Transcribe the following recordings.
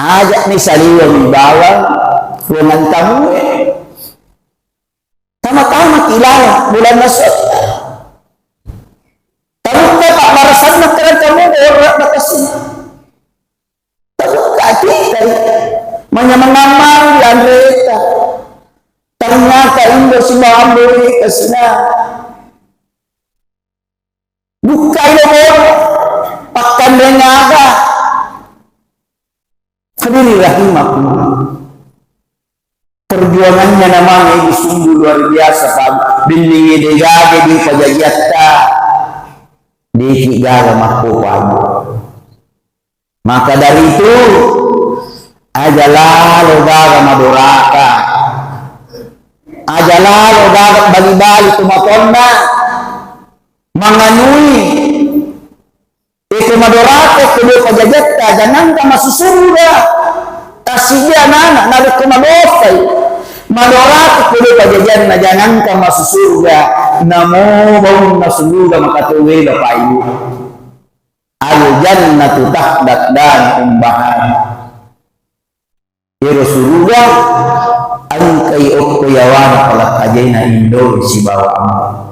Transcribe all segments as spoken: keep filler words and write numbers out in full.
Aja'ni saliweng bawang ruangan tamue. Tama-tama ki laleng bulanna suci. Tarukka pabbarasanna karajamu borra batasi. Tarukka ati tari manyamang-amang di anreta. Ternyata indo sibawa ambo kasina. Bukkai lo boro, pakkanreng aga. Hadirin rahimakumullah. Perjuangannya namanya ini sungguh luar biasa, Pak. Bindingi degaga di pajajiatta. Diki gaga makko pabu. Maka dari itu, aja lalo gaga madoraka. Aja lalo gaga bali-bali tu matonna. Manganui. Iko madoraka kedua pajajatta, janganka masuk surga. Tasija anak, narekko madosai. Madoraka kedua pajajanna, janganka masuk surga. Namo baunna surga, maka tuwe Bapak Ibu. Al-jannatu tahta aqdamil ummahat. Ero suruga engkai okko yawana palakkajena indo sibawa ambo.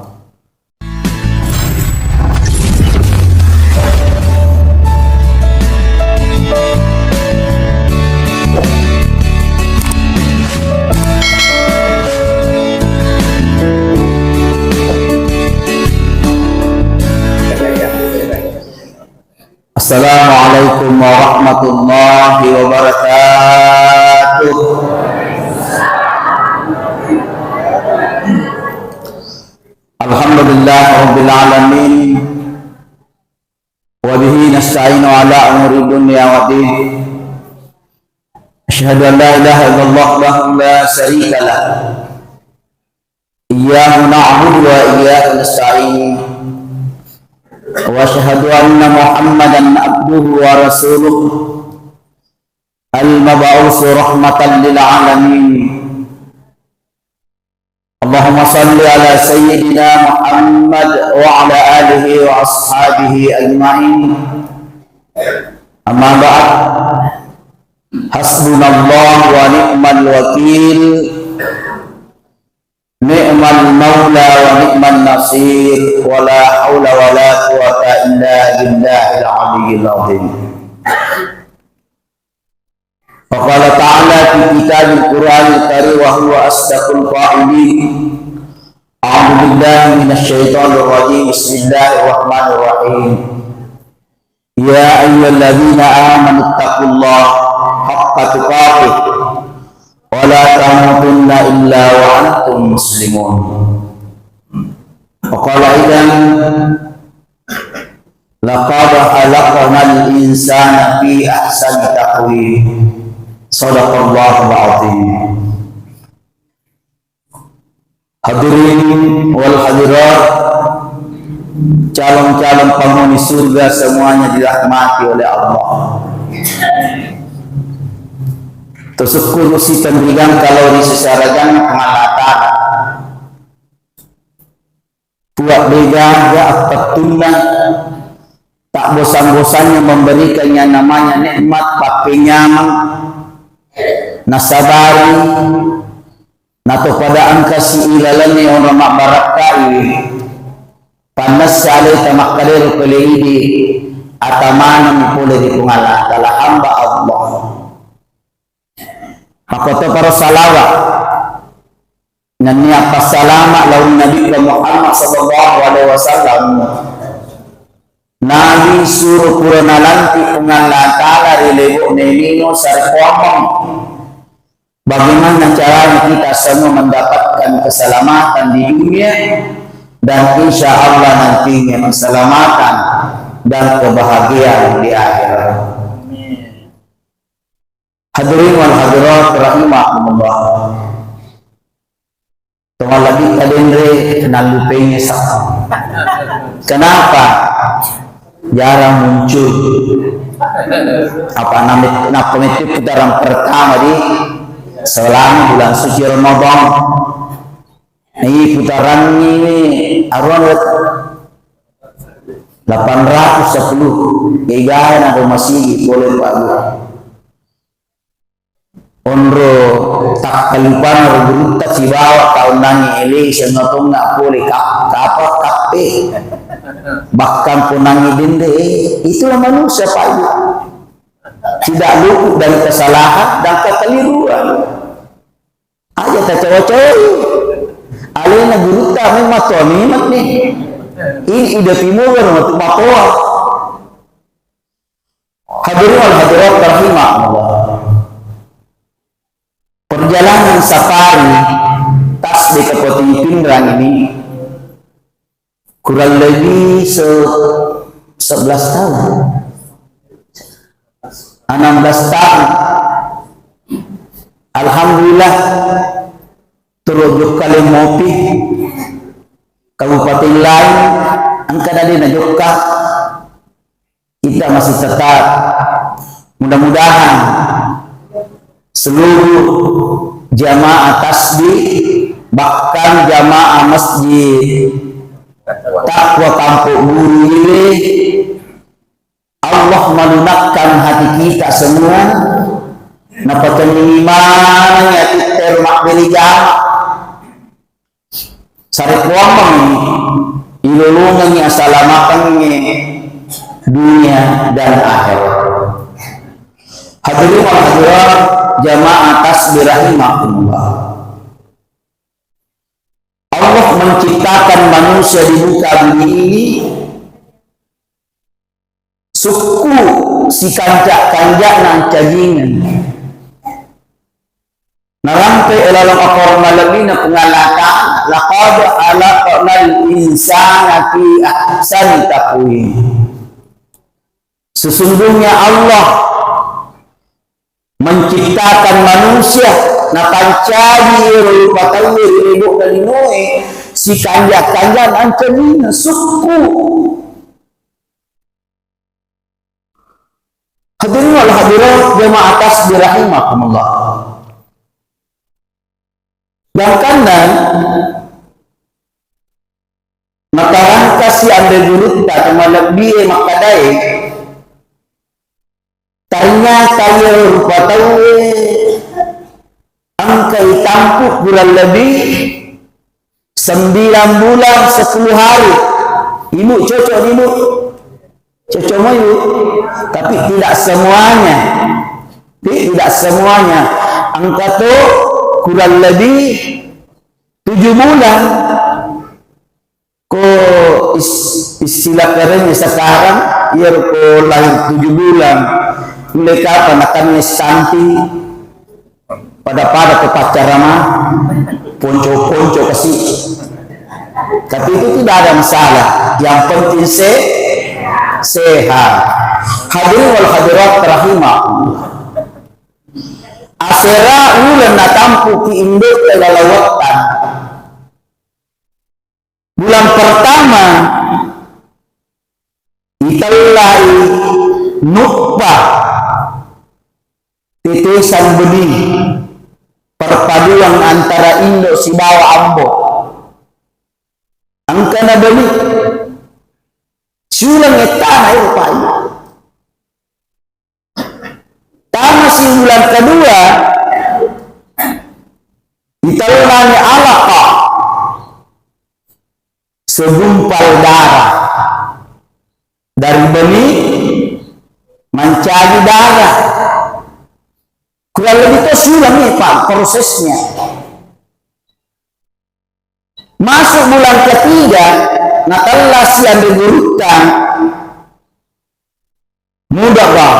Assalamualaikum warahmatullahi wabarakatuh. Alhamdulillah rabbil alamin. Wa bihi nasta'inu ala umuri dunya waddin. Asyhadu an la ilaha illallah wahdahu la syarika lah. Iyyahu na'budu wa iyyahu nasta'in. Wa asyhadu anna Muhammadan abduhu wa rasuluh. Al-mab'usu rahmatan lil alamin. Allahumma salli ala sayyidina Muhammad wa ala alihi wa ashabihi ajma'in. Amma ba'd. Hasbunallah wa ni'mal wakil. Ni'mal maula wa ni'man nasir. Wa la haula wa la quwwata illa billahil aliyyil azim. Wa qala ta'ala fi kitabil Qur'anil Karim wa huwa asdaqul qailin. A'udzu billahi minasy syaithanir rajim. Bismillahirrahmanirrahim. Ya ayyuhalladzina amanu taqullaha haqqa tuqatih wa la tamutunna illa wa antum muslimun. Wa qala aidan, laqad khalaqnal insana fi ahsani taqwim. Sadaqallahul azim. Hadirin wal hadirat, calon-calon penghuni surga semuanya dirahmati oleh Allah. Tusyukkuru si tenrigang kalau di sesaragan Puang Allah Ta'ala. Puang degaga appettunna, tak bosan-bosannya memberikan yang namanya nikmat, pappenyameng, nasabari, nato pada engkasi ilalenni onrong mabbarakkai, pannessa aleta makkalero pole idi, atamaneng pole di Puang Allah Ta'ala, hamba Allah. Makkotoparo salawa nennia passalama laung Nabi Muhammad sallallahu alaihi wasallam. Nabi suro pura nalanti Puang Allah Ta'ala ri lebo'na lino sarekkoammeng. Bagaimana caranya kita semua mendapatkan keselamatan di dunia dan insya Allah nantinya keselamatan dan kebahagiaan di akhirat. Hadirin wal hadirat rahimakumullah. Tomalabi kadenre nallupengi sa. Kenapa? Jarang muncul. Apa namanya, nappa metti putaran pertama di selama bulan suci Ramadan. Ini putaran ini aruan delapan ratus sepuluh. Egana masih boleh bagus. Onro takkalupana ro gurutta sibawa taonnangi ele sengatonga pole kap-, kapa kappe. Bahkan ponangi dende, itulah manusia, Pak Ibu. Tidak luput dari kesalahan dan kekeliruan. Aja tacawa-cawai. Alena gurutta memang tua memang nih. Ini ida timur matu matoa. Hadirin wal hadirat rahimakumullah. Perjalanan safari Tasbih Kabupaten Pinrang ini kurang lebih se-, sebelas tahun. Enam belas tahun. Alhamdulillah, terus jokka le mopi kabupaten lain, engka dadi na jokka. Kita masih tetap, mudah-mudahan seluruh jamaah tasbih, bahkan jamaah masjid Taqwa Kampung Guru ini, Allah melunakkan hati kita semua, napatenningi manengngi atitta ero mabbere jama. Sarekkoammengngi ilolongengngi asalamakengnge dunia dan akhirat. Hadirin wal hadirat jamaah tasbih rahimakumullah. Allah menciptakan manusia di muka bumi ini sukku sikanja-kanjana ancajingeng. Narampe laleng akor malebbina Puang Allah Ta'ala, "Laqad khalaqnal insana fi ahsani taqwim." Sesungguhnya Allah menciptakan manusia, napancaji ero rupa tauwe ri lebo'na linoe, sikanja-kanjana ancajingeng sukku. Hadirin wal hadirat jamaah tasbih rahimakumullah. Gangkanna matarangkasi anre gurutta to malebbie makkadae, ternyata iya rupa tauwe engkai tampu kurang lebih sembilan bulan sepuluh hari. Ibu, cocok di, Bu? Cocok mau, Ibu? Tapi tidak semuanya. Tapi tidak semuanya. Engka to kurang lebih tujuh bulan. Ko is-, istilah kerennya sekarang, iya ko lahir tujuh bulan. Mulai kapan akan stunting? Pada-pada ke pacar sama ponco-ponco kasih. Tapi itu tidak ada masalah. Yang penting se-, sehat. Hadirin wal hadirat rahimakumullah. Asera uleng natampuki indo'ta lalawetta. Bulan pertama, itellai nuppa tetesan benih, perpaduan antara indo sibawa ambo. Engkana benih, siuleng ettana ero, Pak. Tamasi bulan kedua, itellani alaqah, segumpal darah. Dari benih mancaji darah. Kurang lebih to siuleng, Pak, prosesnya. Masuk bulan ketiga, natellasi anre gurutta, mudghah,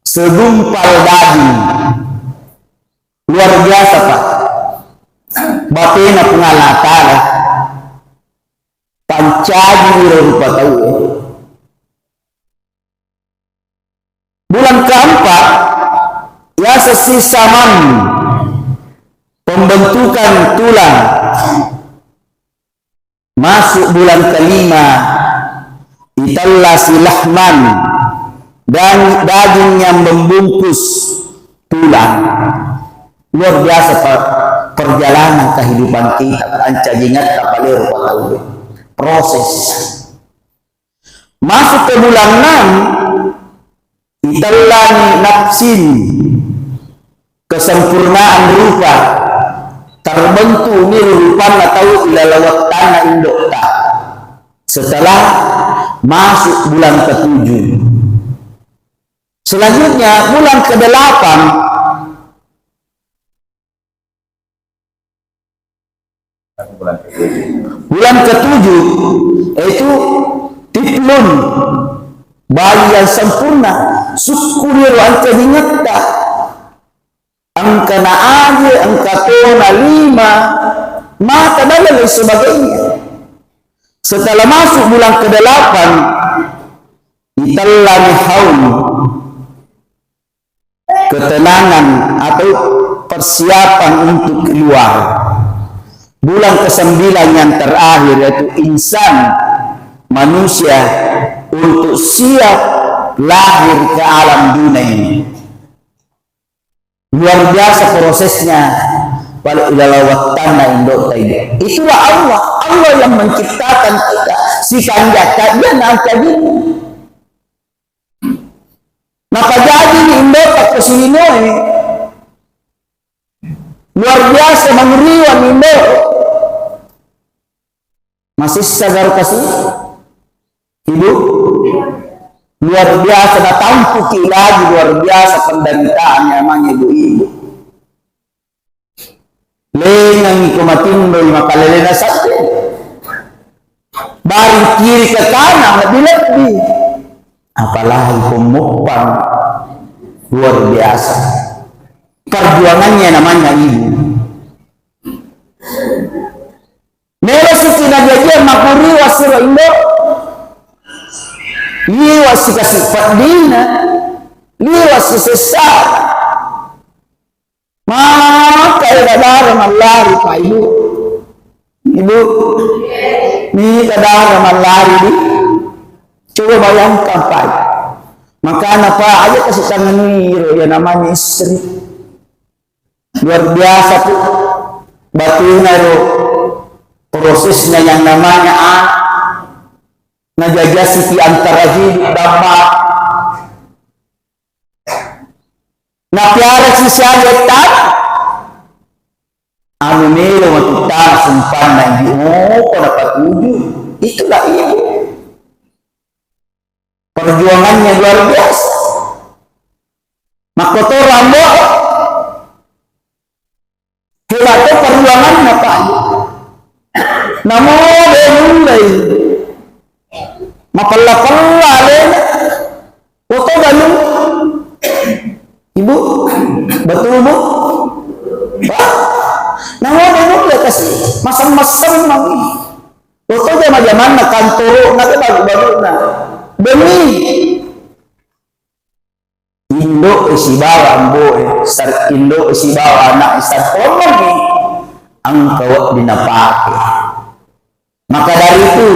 segumpal daging. Luar biasa, Pak. Batena Puang Allah Ta'ala pancaji iro rupa tauwe. Bulan keempat, yasessi saman, pembentukan tulang. Masuk bulan kelima, itellasi lahman, dan daging yang membungkus tulang. Luar biasa, Pak, perjalanan kehidupan kita, ancajingatta palero patauwe. Proses. Masuk ke bulan enam, itellani nafsin. kesempurnaan rupa, terbentuk ni rupanna tau ilaleng wettanna indo'ta setelah masuk bulan ketujuh. Selanjutnya, bulan kedelapan. Bulan ketujuh, yaitu tiflun, bayi yang sempurna, sukkuri ro anca dingetta. Engkana aje, engka tona lima, mata dan lain sebagainya. Setelah masuk bulan kedelapan, ditellani haul, ketenangan atau persiapan untuk keluar. Bulan kesembilan yang terakhir, yaitu insan, manusia, untuk siap lahir ke alam dunia ini. Luar biasa prosesnya. Pada ilaleng wettanna indo'ta ini. Itulah Allah. Allah yang menciptakan kita. Si kanjaka dia nangka dulu. Napajaji ni indo'ta ko silinoe. Luar biasa manguriwang indo. Masessa garo kasi? Ibu? Luar biasa natampuki lagi, luar biasa penderitaan namanya ibu-ibu. Lengangi ko matindoi makalelena saja. Baring kiri ke kanan lebih-lebih. Apalagi pemuppang luar biasa. Perjuangannya namanya ibu. Melo siki najajiang makuriwa siro indo. Liwa sikasi peddina. Liwa sisessa. Maka ega dara mallari, Pak Ibu. Ibu, ni ega dara mallari di. Coba bayangkan, Pak Ibu. Makana, Pak, aja kasih tangan iro ya namanya istri. Luar biasa tu batuna ro prosesnya yang namanya anak. Najajasi di antara hidup dan mati. Napiara si siaga tana. Anu melo matuttana sumpanna ibu, oh, pada patuju. Itulah ibu. Perjuangannya luar biasa. Makkotoro ambo, hebat to perjuanganna, Pak. Namo de nullei. Mapella-pella alena. Oto galu. Ibu, betul, Bu? Pak, namo de nullei kasi. Masem-masem mami. Oto jama-jamanna kantoro, na ke baru-baru na. Demi. Indo'e sibawa ambo'e, sar-, indo'e sibawa ana'e sartolongngi, engka wedding napake. Maka dari itu,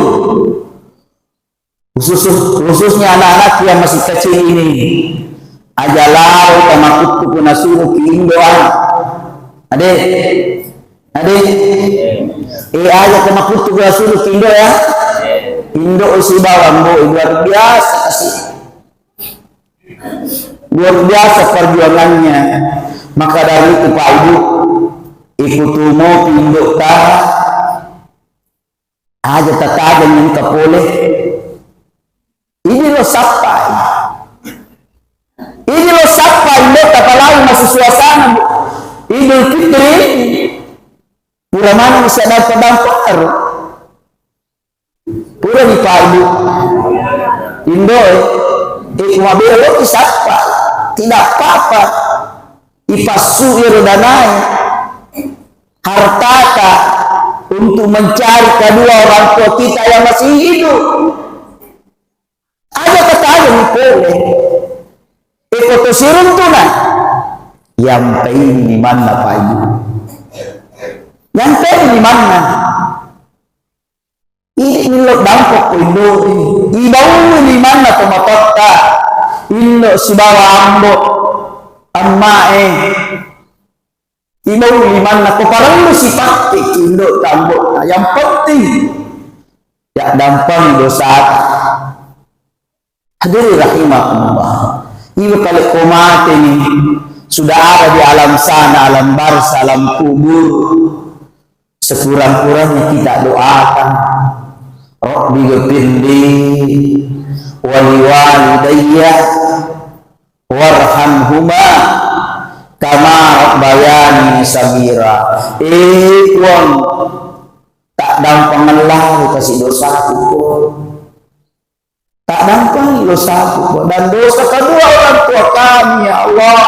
khusus-, khususnya anak-anak yang masih kecil ini, aja lao tamakuttuku nasuruki indo, ah. Ade, ade, eh, aja tamakuttuku nasuruki indo ya. Indo sibawa ambo'e luar biasa kasih. Luar biasa perjuangannya. Maka dari itu, Pak Ibu, ikutumopi indo'ta, aja tatajeng engka pole. Ini lo sappai. Ini lo sappai indo'ta, apalagi masih suasana Idul Fitri. Pura maneng sadampa-dampa aro. Purani Pak Ibu. Indo'e, eh, mabela loki sappa. Tidak apa-apa. Ipassu iro danae, hartata untuk mencari kedua orang tua kita yang masih hidup. Aja tatajeng pole. Eko to siruntuna. Yampai limanna Pak Ibu. Yampai limanna. Ini lo dampak ko indo ini. Ibaui limanna to matotta. Indo sibawa ambo, ammae. Ibaui limanna ko parellu sipakke indo tambo. Nah, yang penting ya dampang dosa. Hadirin rahimakumullah. Ibu kali ko mate ni, sudah ada di alam sana, alam barzah, alam kubur, sekurang-kurangnya kita doakan, Rabbi ghfirli wa liwalidayya warhamhuma kama rabbayani shaghira. Eh, Puang, tak dampengella kasi dosaku, Puang. Tak dampeng dosaku, Puang. Dan dosa kedua orang tua kami, ya Allah.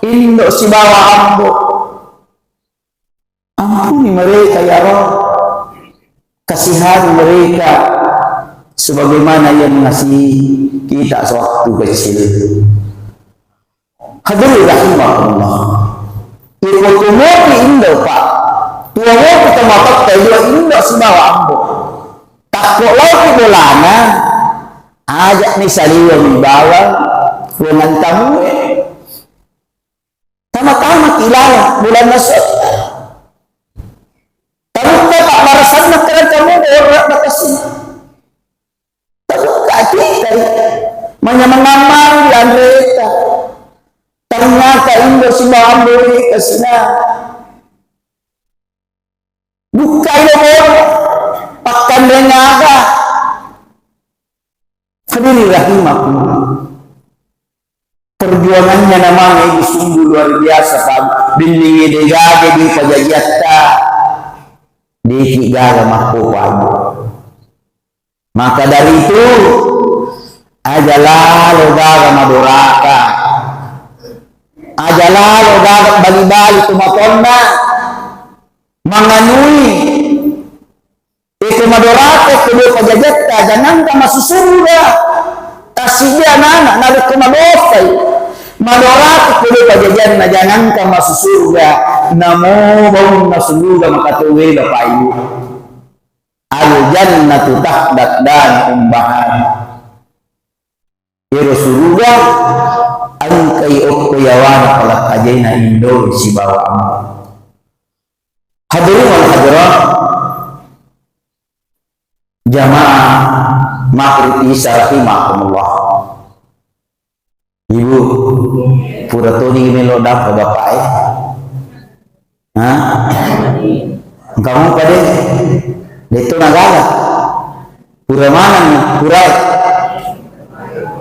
Indo sibawa ambo. Ampuni mereka, ya Rabb. Kasihani mereka sebagaimana ia mengasihi kita sewaktu kecil. Hadirin rahimakumullah. Iko tumopi indo, Pak. Tumopi tomatoatta dua indo sibawa ambo. Takko lao ki bolana, ajak ni saliwa mi bawang ruangan tamu. Tama-tama ki lao bulan masuk. Tabukka pabbarasanna kerang kamu orang batasi. Tabukka kita manyamang-mamang di anreta. Ternyata indo sibawa ambo kasina. Bukkai lobona, pakkanreng aga. Hadirin rahimakumullah. Perjuangannya namanya ini sungguh luar biasa, Pak. Bindingi degaga di pajajiatta. Diki gaga makko, Pak. Maka dari itu, aja lalo gaga madoraka. Aja lalo gaga bali-bali tu matonna. Manganui. Iko madoraka kedua pajajatta, jangankan masuk surga. Tasidi anak-anak, narekko madosai. Madoraka kedua pajajanna, jangankan masuk surga. Namo baunna surga maka tauwe Bapak Ibu. Al-jannatu tahta aqdamil ummahat. Ero suruga engkai okko yawana palakkajena indo sibawa ambo. Hadirin wal hadirat, jamaah maghrib isya rahimakumullah. Ibu, pura toni melo dapat bapak e. Ha? Engka mopa de. Deto nagaga. Pura maneng, pura.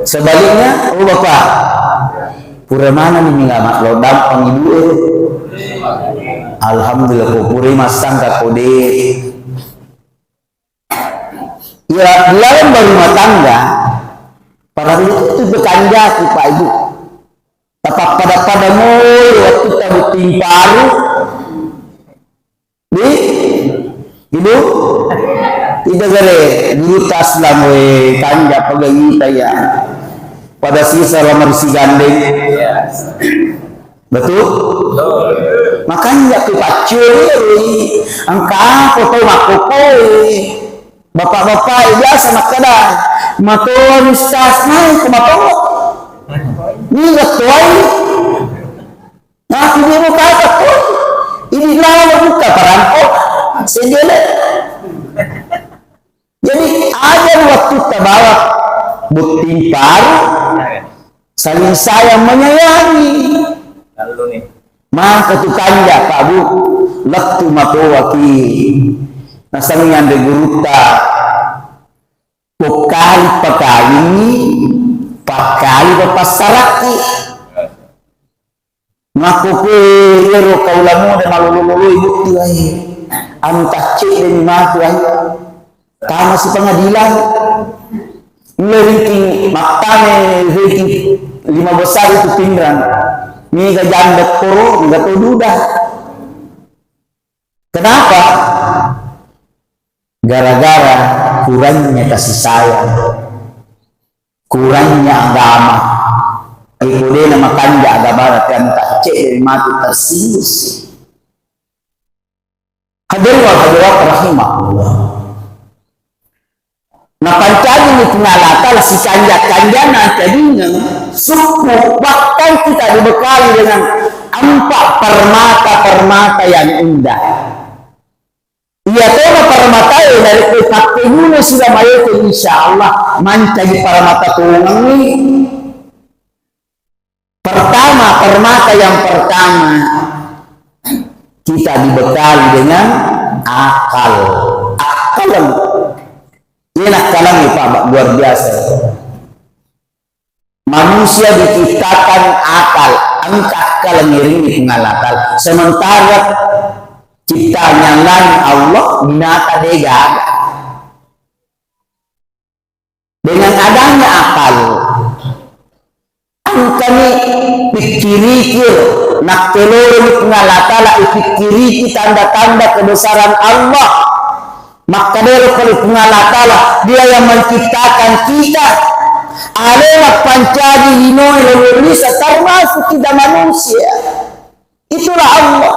Sebaliknya, oh bapak. Pura maneng mi nggak mak lo dampang ibu e. Alhamdulillah, ko pura massangka kode. Ya, di dalam berumah tangga, para itu bekanjaki, Pak Ibu. Tapappada-pada moi waktu tabutting paru. Di, Ibu, tidak gare guru taslam we kanja pegawai kita ya. Pada sisa lamar si gandeng. Betul? Makanja tu paccioroi, engka apa tau makkokkoe. Bapak-bapak biasa makkeda, "Matoa ustaz mai ko matoa." Niga toai? Aku guru kata ko. Ini lawan buka perangko. Sendele. Jadi, aja wattutta bawa butting paru, saling sayang menyayangi. Maka tu kanja, Pak Bu, lettu matoaki. Nasengngi anre gurutta, pokkali pakawingi, pakkali papassaraki. Makkukue iyaro kaula muda malolo-loloi botting, ai. Anu tacceddemi matu, ai. Tama si pengadilan. Mulai ranking mattama ranking lima besar itu Pinrang. Mega janda koro, mega to duda. Kenapa? Gara-gara kurangnya kasih sayang, kurangnya agama. Iko dena makanja agama, tacceddemi matu tersinggung. Hadirin wal hadirat rahimakumullah. Napancaji ni pengalakala sikanja-kanjana tadingeng sukku, bahkan kita dibekali dengan empat permata-permata yang indah. Iya tona permatae dari pakkeguna sila mayote, insya Allah mancaji permata tongengi. Per, Pertama, permata yang pertama, kita dibekali dengan akal. Akal. Ini akal ini, Pak, luar biasa. Manusia diciptakan akal, engka akal ngiringi Puang Allah Ta'ala. Sementara ciptaan yang lain Allah, binatang degaga. Dengan adanya akal, engkani pikkiriki, nakkeloroni Puang Allah Ta'ala, ipikkiriki tanda-tanda kebesaran Allah. Makkedaro pale Puang Allah Ta'ala, Dia yang menciptakan kita. Alena pancaji linoe lolo lisa, termasuk kita manusia. Itulah Allah.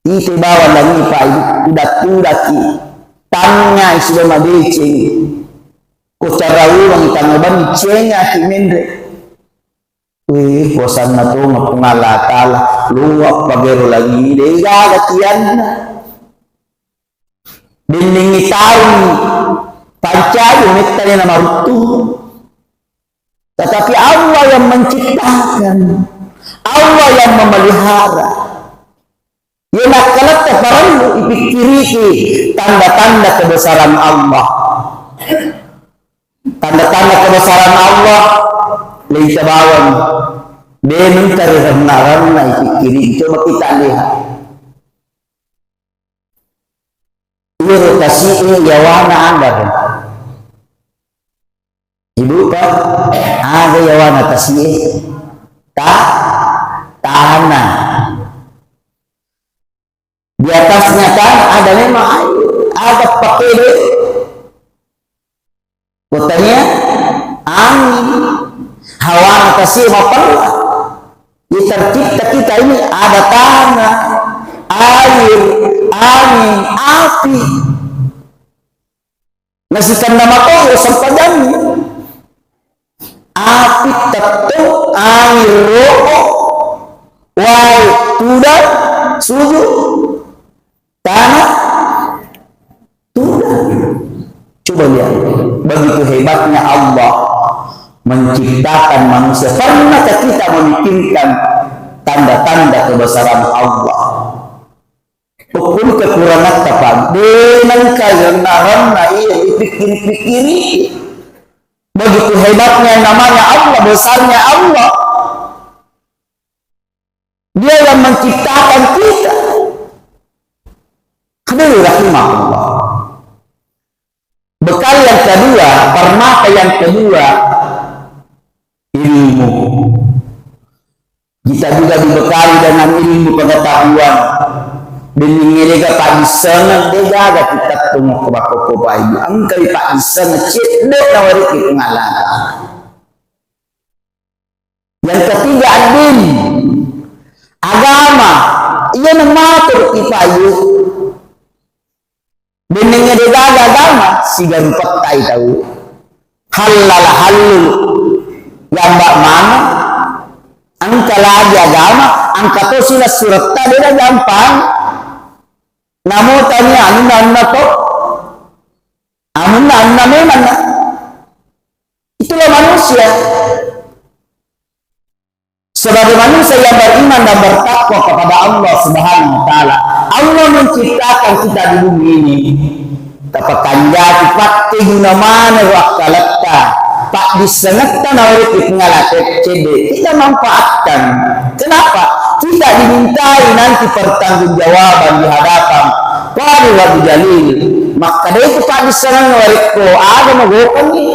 Ite bawang langi, Pak, udak-udaki. Tangnga siba madeceng. Ko cara ulang tangga bani cengaki menre. Wih, kuasanna Puang Allah Ta'ala, luwak pagero langi, degaga tianna. Dindingi taung pancaji mettani na maruttu. Tetapi Allah yang menciptakan, Allah yang memelihara. Iya nakkaletta parellu ipikkiriki tanda-tanda kebesaran Allah. Tanda-tanda kebesaran Allah, leita bawang. De mentari renna-renna ipikkiriki. Coba kita lihat. Iyaro tasi'e yawana aga, Pak? Ibu, Pak, aga yawana tasi'e? Ta-, tanah. Di atasnya tanah ada memang air. Aga pakai deh? Kotanya angin, hawa, tasi'e mapella. Yang tercipta kita ini ada tanah, air, angin, api. Nasikanna mato sempajangi. Api tettong, angin roko, wae tudang, sujud, tanah, Tuhan. Coba lihat, begitu hebatnya Allah menciptakan manusia. Pernahkah kita memikirkan tanda-tanda kebesaran Allah? Hukum kekurangan apa? Dengan karenna iya dipikir-pikiri. Begitu hebatnya namanya Allah, besarnya Allah. Dia yang menciptakan kita. Hadirin rahimakumullah. Bekal yang kedua, permata yang kedua, ilmu. Kita juga dibekali dengan ilmu pengetahuan. Demi ngelega Pak Dissengan, degaga kita tunggu ke bako-bako Pak Ibu. Engkai Pak Dissengan, cedde na wariki pengalana. Yang ketiga, ad-din, agama. Iya namatur ipayu. Bennengnge degaga agama, sigarupettai tau. Hallala hallulu. Yamba mana? Engka lagi agama, engka to sila suretta, dena gampang. Namo tania anunna anunna to. Anunna anunna memang. Itulah manusia. Sebagai manusia yang beriman dan bertakwa kepada Allah Subhanahu wa Ta'ala, Allah menciptakan kita di bumi ini. Tapakanjaki patte guna mana wakkaletta, Pak Dissengetta na wari kita ngalakek cedde, kita manfaatkan. Kenapa? Kita dimintai nanti pertanggungjawaban di hadapan Qadir wa Jalil. Maka dari itu Pak Dissengetta na warikko, aga mau gokangi.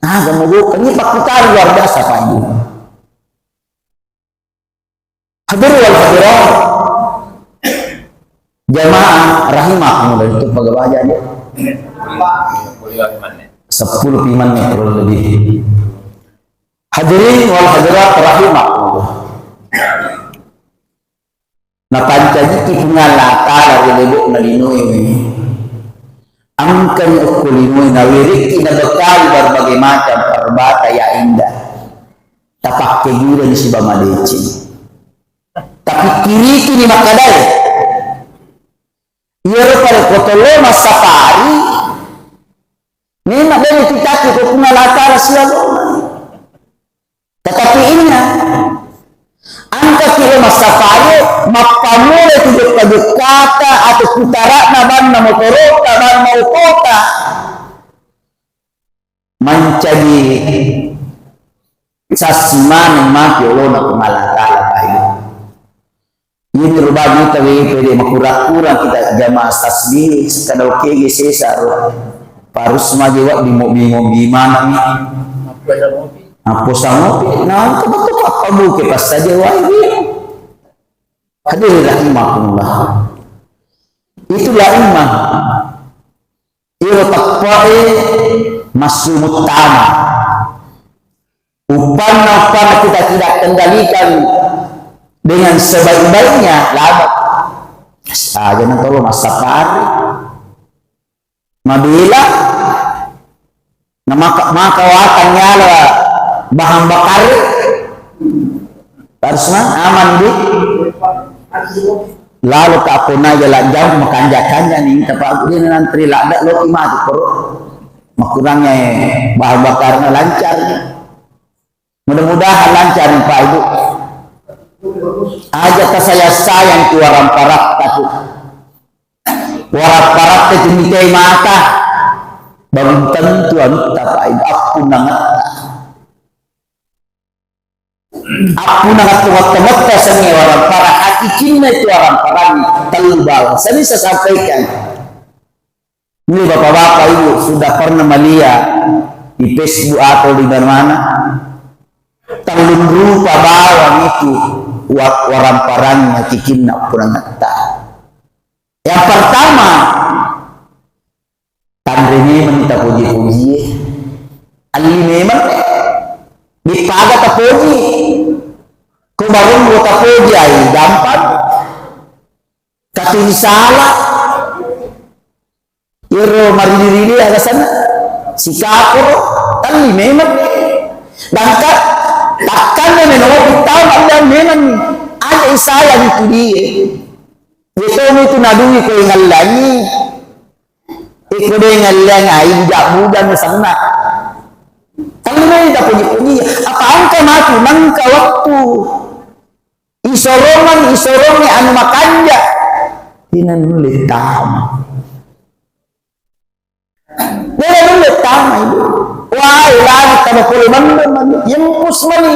Aga mau gokangi, pakkutana luar biasa, Pak Ibu. Hadirin wal hadirat, jamaah rahimakumullah, itu pegawai aja. Sepuluh pi menit kurang lebih. Hadirin wal hadirat rahimakumullah. Napancajiki Puang Allah Ta'ala ri lebo'na linoe. Engkani okko linoe, nawirikki nabekali berbagai macam permata yang indah. Tapakkegurani siba madeceng. Tapikkirikini makkadae. Iyaro parekko tollo massapari, memang dena titaki ko Puang Allah Ta'ala siaga. Tetapi ingat, engka ki lo massapari, mappamula tu jokka-jokkata atau putara'na banna motoro'ta, banna otota. Mancaji sassi maneng maki olona Puang Allah Ta'ala, Pak Ibu. Ini rubah kita we pede makurang-kurang kita jamaah tasbih, sekadar kege sesa ro. Parus maje wa bimo-bimo bimana mi. Apa sangopi? Nah, itu betul apa buke pas saja wa ini. Hadirin rahimakumullah. Itulah iman. Iro teppe'e massu muttama. Uppanna-uppanna kita tidak kendalikan dengan sebaik-baiknya, lama. Aja na tolo massapari. Mabela, na maka, maka watang nyala bahan bakar. Harusnya aman di. Lalu ka pona jala jauh makanja-kanja ni, tapi aku ini nantri ladda lo mati koro. Makurangnya bahan bakarnya lancar ni. Mudah-mudahan lancar ni, Pak Ibu. Aja ka sayang-sayang tu warang parak tu. Warang parak tu mitai mata. Belum tentu anu tak, Pak Ibu. Aku nangat. Appunna mattu-mattu sengnge warang parang, hakikinna itu warang parang tellu bawang. Saya bisa sampaikan. Ini bapak-bapak ibu sudah pernah melihat di Facebook atau di mana-mana? Tellung rupa bawang itu wa-, warang parang hakikinna appunna ngatta. Yang pertama, tanre memang tapoji-pojie. Alli memang. Dipaga tapoji. Ko barung tapoji ai gampang. Katiri sala. Iro marini-rini aga sana. Sikaporo. Alli memang. Gangka takkanna menomo tau alli memang. Ada isaya itu dia. Yetomi tu nadui ko ngallangi. Iko de ngallangi ai buja-buja misalna. Kalau ini tak puji-puji, apa angka mati nangka waktu isorongan, isorongi anu makanja. Ina nulle tama. Nena nulle tama ibu. Wah, ilani tama pole mandem mani. Yempus mani.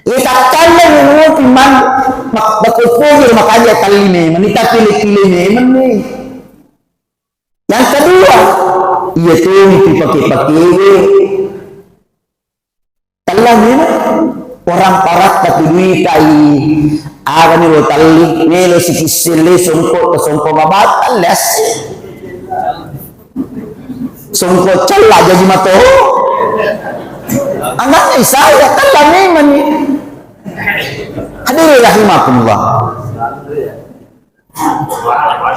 Itakkanna ni nupi man, mak-, makkupoji makanja talli memang ni, tapile-pile memang ni. Yang kedua, iya tu pipake-pake. Tella memang orang parak tapi duit ai. Aga ni lo talli, melo sikisselle songko, songko mabatal lesi. Songko cella jaji mato. Anaknya saya tella memang ni. Hadirin rahimakumullah.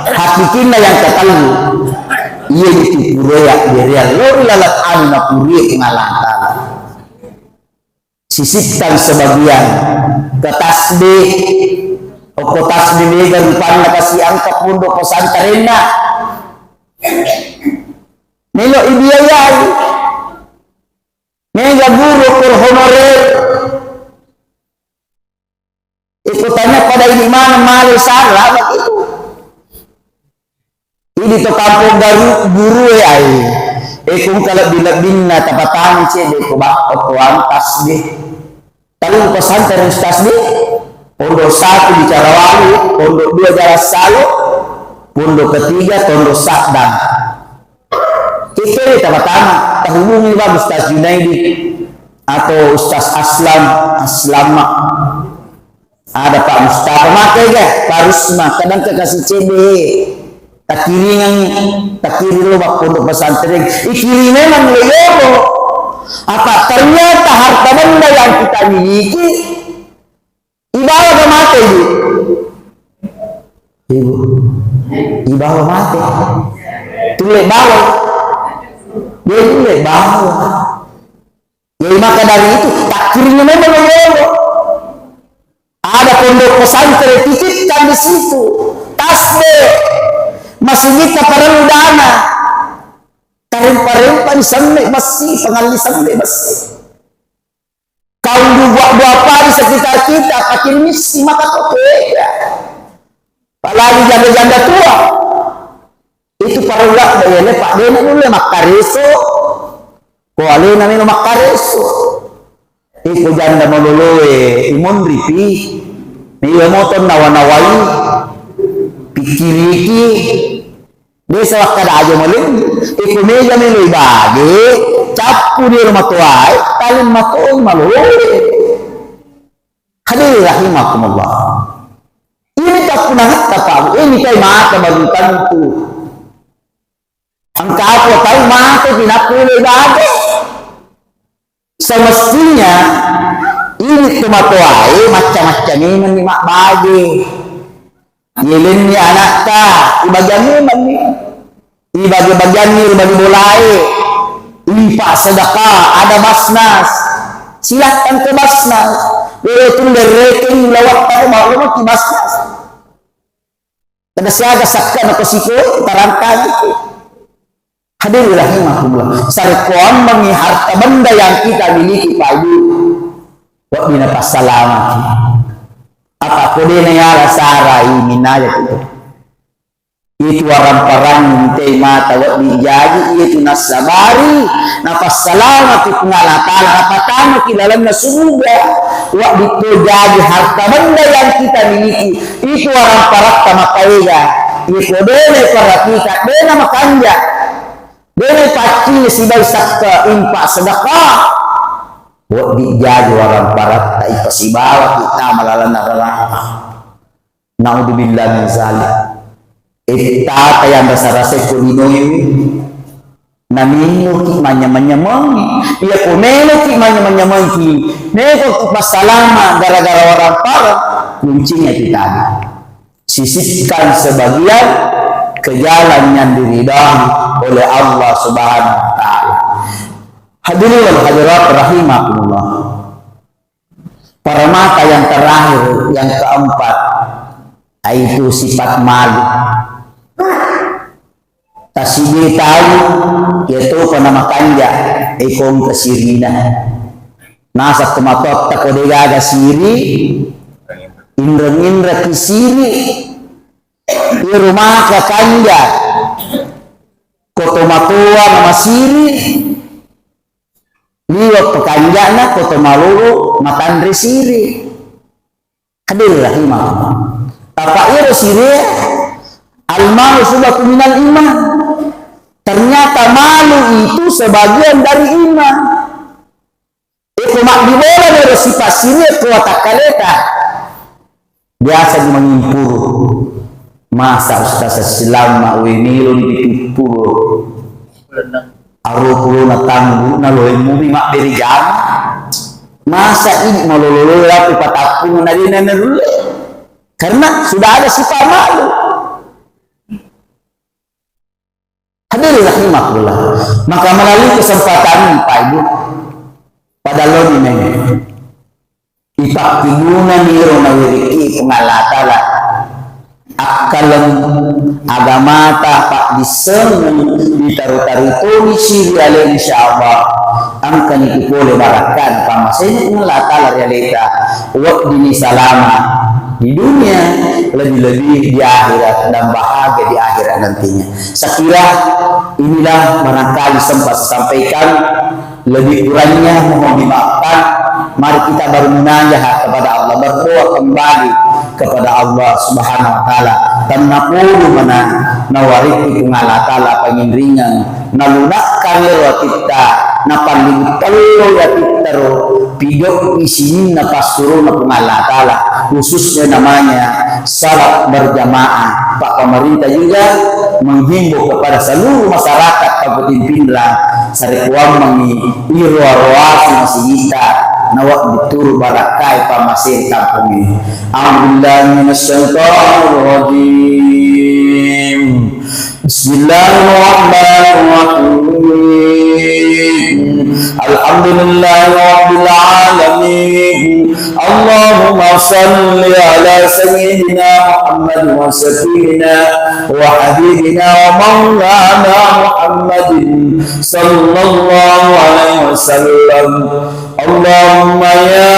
Hakikinna yang katellu, iya itu puroya berean lo ri laleng anu na purie Puang Allah Ta'ala. Sisipkan sebagian ke tasbih, okko tasbih mega rupanna kasi angka pondok pesantrenna. Melo ibiayai. Mega guru okko honorer. Ikutanya pada ini mana male sara begitu. Ini to kampung garu guru e ai. Ekung kalebbi-lebbinna tapatani cedde ko ba-, ko antas deh. Tahu pesantren ustaz deh. Pondok satu di Carawali, pondok dua Jalan Salo, pondok ketiga Pondok Sadang. Kita ini pertama terhubungi bang Ustaz Junaidi atau Ustaz Aslam, Aslam. Ada Pak Mustafa, maka ya, Pak Rusma, kadang ke kasih C B. Takiringan, takiri lo bak pondok pesantren. Ikiri memang lo yolo. Apa ternyata harta benda yang kita miliki, ibawa ke mate, Ibu. Ibu. Ibawa mate. Tulle bawa. Dia tulle bawa. Jadi maka dari itu, takkiring memang lo yolo. Ada pondok pesantren titipkan di situ. Tasbih. Masjid parellu dana. Tarempa-rempa di semme masjid, pengalli semme masjid. Buah-buah apa di sekitar kita, pakin misi maka kau tega. Apalagi janda-janda tua. Itu parellu ladde, Pak, de' nulle makkareso. Ko alena melo makkareso. Iko janda maloloe, imonripi. Iya moto nawa-nawai. Pikkiriki. Desa wakkada aja maleng. Iko mega melo ibage, cappu di rumah tuai, paling matoi maloloe. Hadirin rahimakumullah. Ini tak punang apa, ini kai mata baru tentu. Engka apa tau mate pinappulo ibage. Semestinya ini tomatoae macca-macca memang ni mabbage. Yelenni anakta, ibagian memang ni. Ibage-bagianni ri bali bolae. Infak sedekah, ada Basnas. Silakan ke Basnas. Walaupun derrekeng lawatta, mau ki Basnas. Kada siaga sakka na ko siko tarantang itu. Hadirin rahimakumullah. Sarekkoammengngi harta benda yang kita miliki, Pak Ibu. Wedding napassalamaki. Apa ko de' nayala sarai minaya kita. Itu warang-parang mintai mata wedding jaji, itu nasabari, napassalamaki Puang Allah Ta'ala, napatamaki lalenna suruga. Wedding to jaji harta benda yang kita miliki. Itu warang-paratta mapaega. Iko de' naperhatikan, de' namakanja, de' napaccingi sibawa sakka, infak sedekah. Wedding jaji warang-paratta ipasibawa kita malalanna neraka. Naudzubillah min zalik. Ittata yang rasa-rasa ko linoe. Naminnuki manyameng-nyamengi. Iya ko meloki manyameng-nyamengki, meko passalama gara-gara warang parah, kuncinya kita. Sisipkan sebagian ke jalan yang diridai oleh Allah Subhanahu wa Ta'ala. Hadirin wal hadirat rahimakumullah. Paramata yang terakhir, yang keempat, yaitu sifat malu. Tasibiri tau, iya topa namakanja, ekong kesirina. Nasa tomatoatta ko degaga siri, inreng-inreng ki siri, iro maka kanja, ko tomatoa namasiri, liwa pekanjana ko tomalolo matanre siri. Hadirin rahimahullah. Apa iro siri, al-malu syu'batun minal iman. Ternyata malu itu sebagian dari iman. Iko maddibola ero sifat siri ko watakkaleta. Biasa di mangimpuru. Masa ustaz selama we melo ni ditipu. Aruwa pulona tanggu na loe muwi mabbere jama. Masa ini malolo-lolo laku patappu na dena narulle. Karena sudah ada sifat malu. Hadirin rahimakumullah. Maka melalui kesempatan ini, Pak Ibu, pada loni memang ipakkigunani ro nawiriki Puang Allah Ta'ala akkaleng agamata, paddissengeng, ditaru-taru toni siri alena, insyaallah engkani tu pole barakka pammasena Puang Allah Ta'ala ri aleta, weddinni salama di dunia, lebih-lebih di akhirat dan bahagia di akhirat nantinya. Saya kira inilah barangkali sempat saya sampaikan, lebih kurangnya mohon dimaafkan. Mari kita bermunajat kepada Allah, berdoa kembali kepada Allah Subhanahu wa Ta'ala. Tennapodo mana nawariki Puang Allah Ta'ala panginringan, nalunakkan ero atitta, napalling tello atitta ro, pijokki sininna passurona Puang Allah Ta'ala, khususnya namanya salat berjamaah. Pak pemerintah juga menghimbau kepada seluruh masyarakat Kabupaten Pinrang, sarekkuammengngi iro aroasi masigita, nawedding turu barakkai pammasena kampongnge. A'udzubillahi minasyaitonirrajim. Bismillahirrahmanirrahim. Alhamdulillahirabbil alamin. Allahumma salli ala sayyidina Muhammad wa syafi'ina wa habibina wa maulana Muhammadin sallallahu alaihi wasallam. Allahumma ya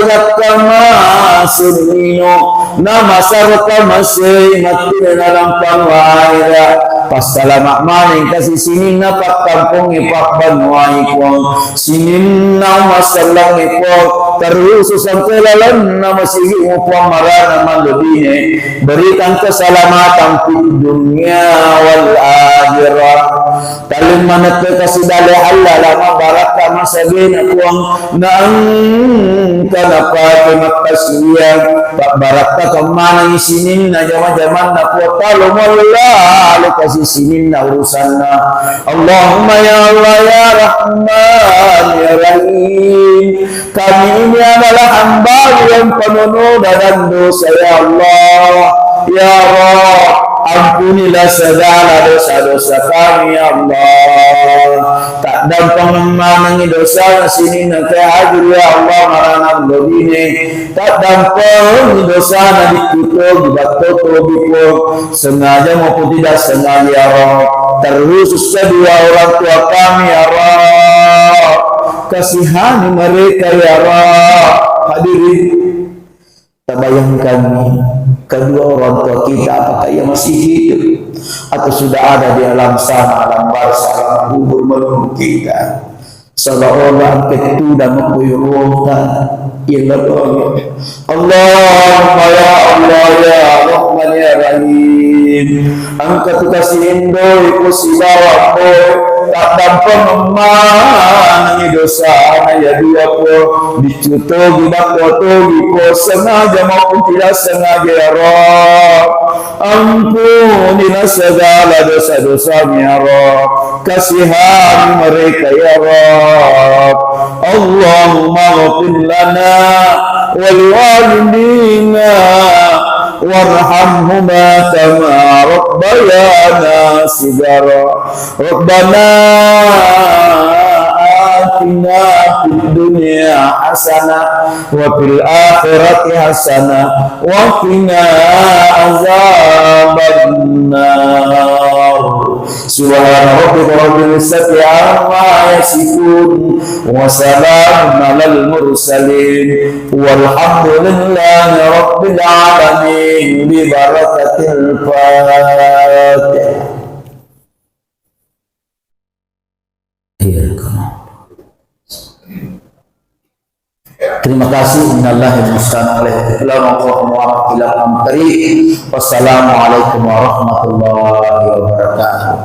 Makkama sennino, namasarka masei, mattina nalampang waira. Passalama maneng kasi sininna pakkampongnge pabbanuai Puang. Sininna masallangnge Puang, tarusu sampai lalenna masigimu Puang marana mallebine. Berikan keselamatan fid dunya wal akhirah. Talleng manetto kasi dalle hallala mabarakka masagena Puang, naengka napake makkasiwiang, pabbarakka manengngi sininna jama-jamanna Puang, talo molla, alo kasi sininna urusanna. Allahumma ya Allah ya Rahman ya Rahim. Kami ini adalah hamba-Mu yang penuh dengan dosa, ya Allah. Ya Rabb, ampunilah segala dosa-dosa kami, ya Allah. Taddampeng manengngi dosana sininna Kiai Haji, ya Allah, marana mallebine. Taddampeng dosana dittutogi, battotogi, Puang. Sengaja maupun tidak sengaja, ya Rabb. Terkhusus kedua orang tua kami, ya Rabb. Kasihani mereka, ya Rabb. Hadirin, tabayangkan kedua orang tua kita, apakah ia masih hidup atau sudah ada di alam sana, alam barzah, alam kubur menunggu kita. Seolah-olah engka tudang mappoyoroka, iya loloe. Allahumma ya Allah ya Rahman ya Rahim. Engka tu kasi endoi ko sibawa boe, taddampeng manengngi dosana ya dua ko, dicutogi bakko togi ko, sengaja maupun tidak sengaja ya Rabb. Ampunilah segala dosa-dosanya ya Rabb. Kasihani mereka ya Rabb. Allahumma ighfir lana wa liwalidina warhamhuma kama rabbayana shighara. Rabbana atina fid dunya hasanah wa fil akhirati hasanah wa qina azabannar. Subhana rabbika rabbil izzati amma yasifun, wa salamun alal mursalin, walhamdulillahi rabbil alamin. Bi barakatil Fatihah. Iya, kamu. Terima kasih. Innallahil musta'an alaihi. Wassalamualaikum warahmatullahi wabarakatuh. Wassalamualaikum warahmatullahi wabarakatuh.